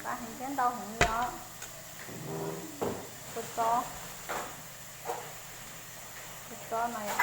Pab heev thiab ntau heev li os. Kua txob, kua txob no yom.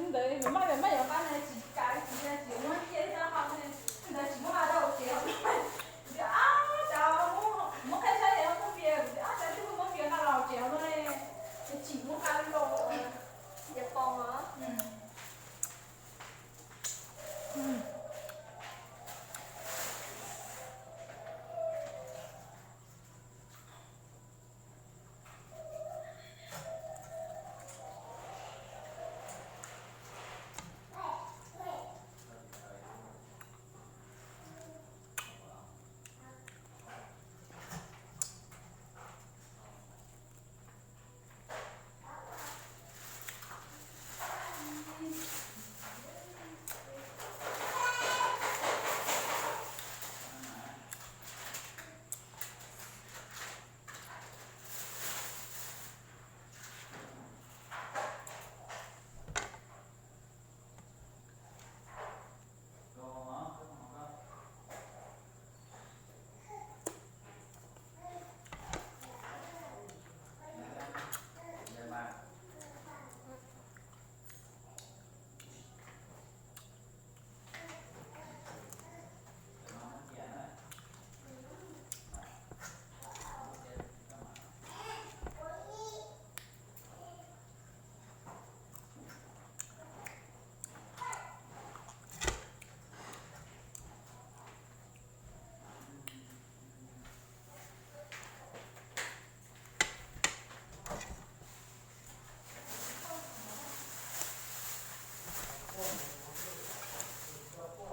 Ntawd maj maj yuav qab na, tsis kav tsis muab cia thiab ho ne. Ntawd tsis muab nqa rau hauv tsev hauv no. Kuv tias ab, cas muab qheb saib es muab pias, kuv tias ab, cas twb muab pias nqa los hauv tsev hauv no ne, es tsis muab nqa los.